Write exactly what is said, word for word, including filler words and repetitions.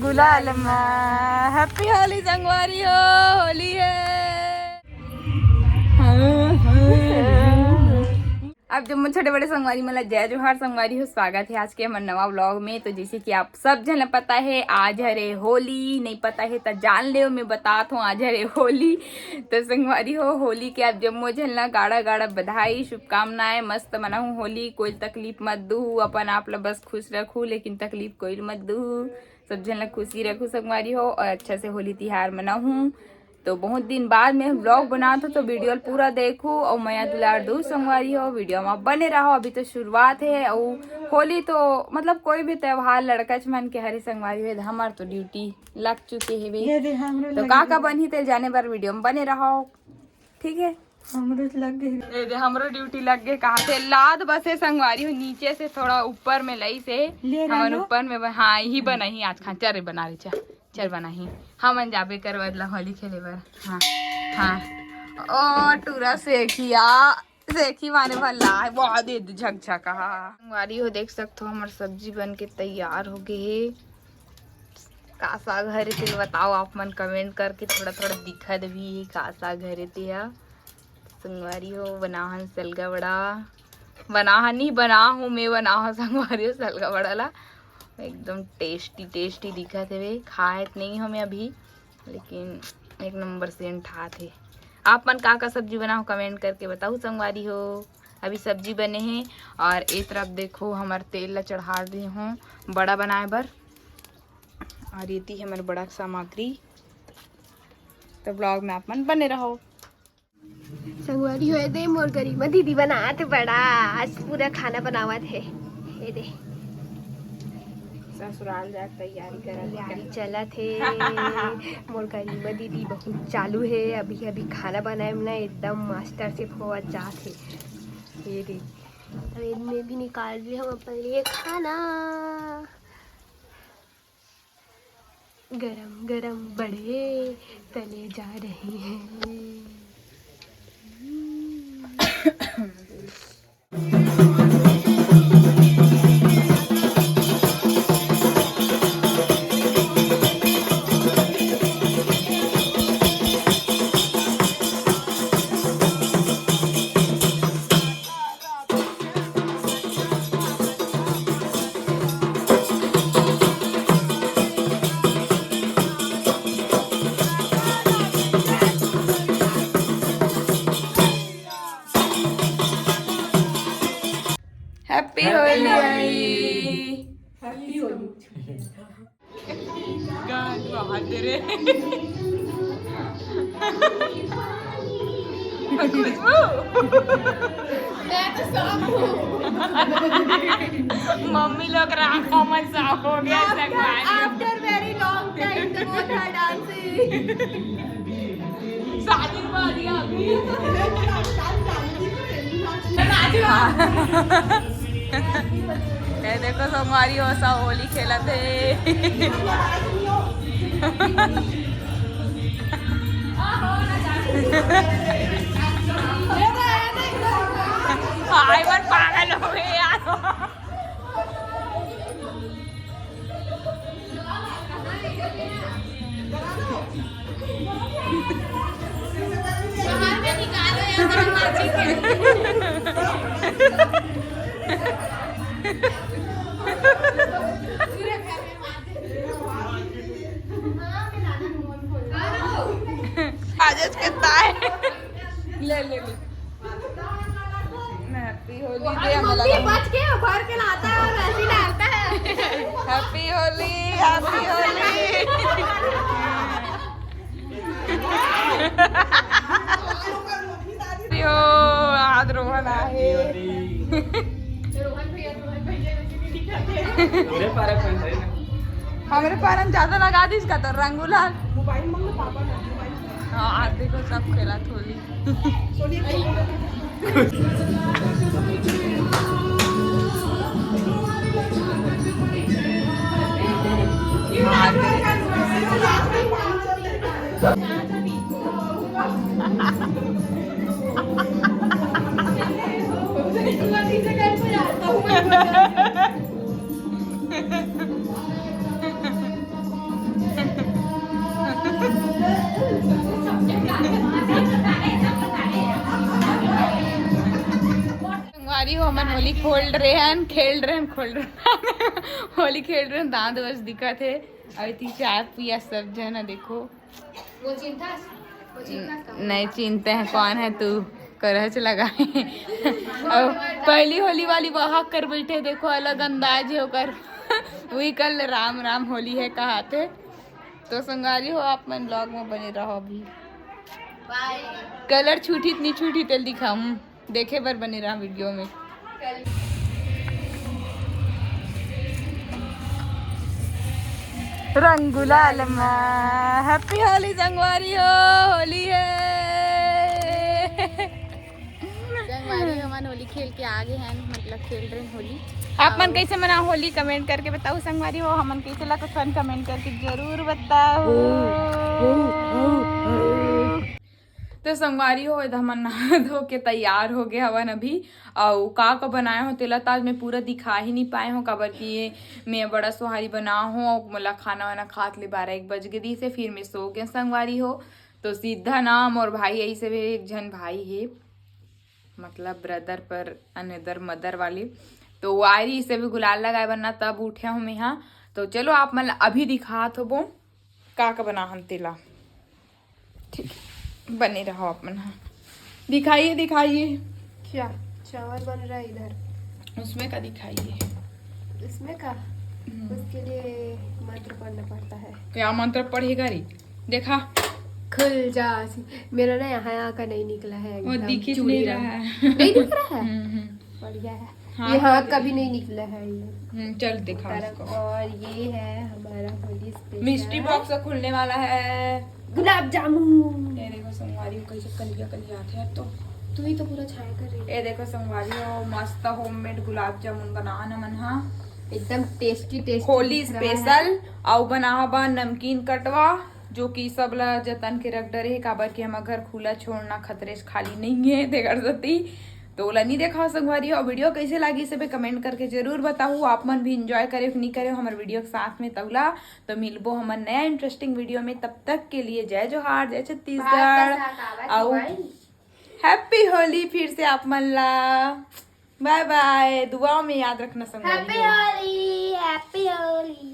गुलाल मा। Happy होली संगवारी हो, होली है। अब जम्मो छोटे बड़े संगवारी मन ला जय जोहार संगवारी हो, स्वागत है आज के हमर नवा vlog में। तो जैसे कि आप सब झन ला पता है, आज हरे होली, नहीं पता है त जान लेव, मैं बतात हूँ, आज हरे होली। तो संगवारी हो, होली के आप जम्मो झन ला गाड़ा गाड़ा बधाई, शुभकामनाएं, मस्त मनाहू होली। कोई तकलीफ मत दू, अपन आप ला बस खुश रखू, लेकिन तकलीफ कोई मत दू। सब झन ला खुशी रखू संगवारी हो, और अच्छा से होली तिहार मनाहू। तो बहुत दिन बाद में vlog बनात हो, तो video ल पूरा देखू और मया दुलार दू संगवारी हो, video में बने रहो। अभी तो शुरुआत है और होली तो मतलब कोई भी त्योहार लड़का मन के हरे संगवारी हो, हमार तो duty लग चुके हेवे। ये दे हमरो तो लगे का का हे। बनही तेल जाने बर video में बने रहो, ठीक है। हमरो लग गए। ये दे हमरो duty लग गए। कहा थे लाद बसे संगवारी हो, नीचे से थोड़ा ऊपर में लई से ले हमन रहना। ऊपर में ब-, हाँ, यही बनाही आज खान चरे बना रही चा। चल बनाही, हमन जाबे करवत ला होली खेले बर। हाँ, हाँ। ओ टूरा सेखिया, सेखी माने भला है, बहुत दे दे झकझक। हाँ, संगवारी हो देख सकत हो, हमर सब्जी बन के तैयार हो गए हे। का साग हरे तेल बताओ आप मन comment करके, थोड़ा थोड़ा दिखत भी है का साग हरे ते हा। संगवारी हो, बनाहन सलगा बड़ा, बनाहन नहीं बना हूँ मैं, बना हूँ संगवारी हो सलगा बड़ा ला। एकदम tasty tasty दिखत हवे, खाए त नहीं हूँ मैं अभी, लेकिन एक नंबर से अंठात है। आप मन का का सब्जी बनाओ comment करके बताओ संगवारी हो। अभी सब्जी बने हैं और ए तरफ देखो हमर तेल ला चढ़ा दे हूँ बड़ा बनाए बर, और ये ती हमर बड़ा के सामग्री। तो vlog में आप मन बने रहो। संगवारी हो दे मोर गरीबा दीदी बनात बड़ा, आज पूरा खाना बनावत है। ये दे ससुराल जाके तैयारी करत है। तैयारी चलत है। मोर गरीबा दीदी बहुत चालू है, अभी अभी खाना बनाए में ना एकदम master chef होवत जात है। ये दे, अब इनमें भी निकाल रही हम अपन लिए खाना। गरम गरम बड़े तले जा रहे हैं। Happy होली। Happy होली। गान बहुत रे। खुशबू। मैं तो सांप हूँ। मम्मी लोग राखा मन सांप हो गया, after, संगवारी। After very long time, the both are dancing। शादी वाली आ गई। ये देखो, संगवारी हो, सब होली खेलत हे। भाई मन पागल हो गए यार। आज कितना है? ले, ले, ले। Happy होली दे, हमें लगा। बच के भर के लाता है और वैसे ही डालता है। Happy Holi, happy Holi. यो, आज रोहन आहे। हमरे पारा में ज्यादा लगा दीस का तो रंगूला। हाँ, आज देखो सब खेला होली। मन होली खेल रहे हन, खेल रहे हन, खेल रहे हन। होली खेल रहे हन, दांत बस दिखत हे। अउ इति चाय पिया सब झन, देखो। वो चिंता, वो चिंता का? नहीं चिंते हैं, कौन है तू? करच लगा। अउ पहली होली वाली बहाक कर बैठे, देखो अलग अंदाज है ओकर। वही कल राम राम होली है कहाथे। तो संगवारी हो, आप मन vlog में बने रहो अभी। बाय। कलर छूटी नहीं छूटी तेल दिखाऊं, देखे बर बने रहा वीडियो में। रंग गुलाल मा, हैप्पी होली संगवारी हो, होली है। संगवारी हमन होली खेल के आ गए हैं, मतलब खेल रहे हैं होली। आप मन कैसे मना होली, कमेंट करके बताओ संगवारी हो, हमन कैसे लगत हन, कमेंट करके जरूर बताओ। तो संगवारी हो, एदा हमन नहा धो के तैयार हो गए हवन अभी। अउ का का बनाए हो तेला तो आज मैं पूरा दिखा ही नहीं पाए हो, काबर कि ये मैं बड़ा सोहारी बना हो अउ मोला खाना वाना खात ले बारह एक बज गे दिस हे, फिर मैं सो गए संगवारी हो। तो सीधा ना मोर भाई, ऐसे भी एक झन भाई है, मतलब ब्रदर पर अनदर मदर वाले, तो वायरी से भी गुलाल लगाए बर ना, तब उठे हो मैं यहाँ। तो चलो आप मन ला अभी दिखात होबो का का बना हन तेला। ठीक है, बने रहो आप मन, हाँ। दिखाइए, दिखाइए। क्या चावल बन रहा है इधर? उसमें का दिखाइए। इसमें का? हम्म। उसके लिए मंत्र पढ़ना पड़ता है। क्या मंत्र पढ़ेगा रे? देखा। खुल जा। मेरा ना यहाँ, यहाँ का नहीं निकला है, वो एकदम दिख ही चूड़ी नहीं रहा। रहा है। नहीं दिख रहा है? हम्म, हम्म। बढ़िया है। हाँ, ये हाथ तो का भी नहीं निकला है ये। हम्म, चल दिखा उतारा। उसको। और ये है हमारा होली स्पेशल। मिस्ट्री बॉक्स खुलने वाला है। गुलाब जामुन। ये देखो संगवारी हो, कैसे कलिया कलिया आते हैं तो। तू ही तो पूरा छाया कर रही है। ये देखो संगवारी हो, मस्त होममेड गुलाब जामुन बना ना मन हा। एकदम टेस्टी टेस्टी होली दिख रहा है। स्पेशल। अउ बना बा नमकीन कटवा, जो कि सब ला जतन के रख डरे हे, काबर कि हमर घर खुला छोड़ना खतरे से खाली नहीं है, तेकर सेती। तो ओला नहीं देखा संगवारी हो। वीडियो कैसे लागी, सबे कमेंट करके जरूर बताओ। आप मन भी एंजॉय करे कि नहीं करे हमर वीडियो के साथ में तौला। तो मिलबो हमर नया इंटरेस्टिंग वीडियो में, तब तक के लिए जय जोहार, जय छत्तीसगढ़, अउ हैप्पी होली फिर से आप मन ला। बाय बाय, दुआ में याद रखना संगवारी हो। होली, हैप्पी होली।